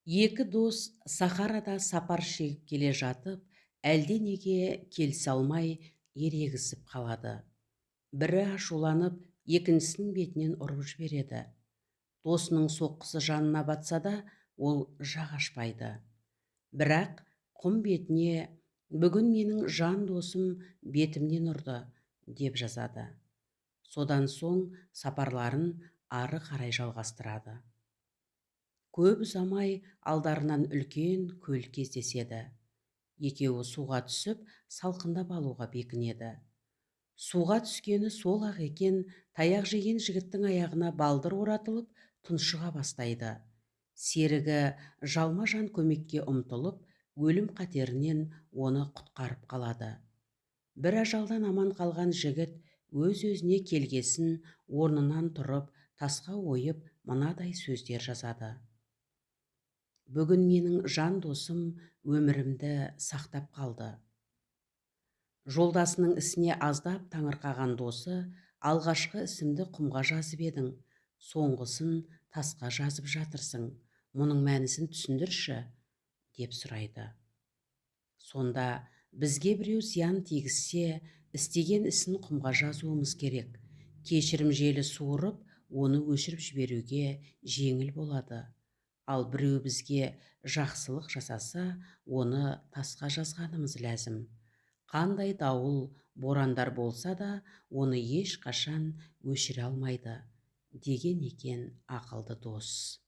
Екі дос Сахарада сапар шегіп келе жатып, әлденеге келісе алмай ерегісіп қалады. Бірі ашуланып, екіншісінің бетінен ұрып жібереді. Досының соққысы жанына батса да, ол жақ ашпайды. Бірақ құм бетіне: «Бүгін менің жан досым бетімнен ұрды», – деп жазады. Содан соң сапарларын ары қарай жалғастырады. Көп ұзамай алдарынан үлкен көл кездеседі. Екеуі суға түсіп, салқындап алуға бекінеді. Суға түскені сол-ақ екен, таяқ жеген жігіттің аяғына балдыр оратылып, тұншыға бастайды. Серігі жалма-жан көмекке ұмтылып, өлім қатерінен оны құтқарып қалады. Бір ажалдан аман қалған жігіт өз-өзіне келгесін орнынан тұрып, тасқа ойып мынадай сөздер жазады: «Бүгін менің жан досым өмірімді сақтап қалды». Жолдасының ісіне аздап таңырқаған досы: «Алғашқы ісімді құмға жазып едің, соңғысын тасқа жазып жатырсың, мұның мәнісін түсіндірші», – деп сұрайды. Сонда: «Бізге біреу зиян тигізсе, істеген ісін құмға жазуымыз керек. Кешірім желі суырып, оны өшіріп жіберуге жеңіл болады. Ал біреу бізге жақсылық жасаса, оны тасқа жазғанымыз ләзім. Қандай дауыл, борандар болса да, оны ешқашан өшіре алмайды», – деген екен ақылды дос.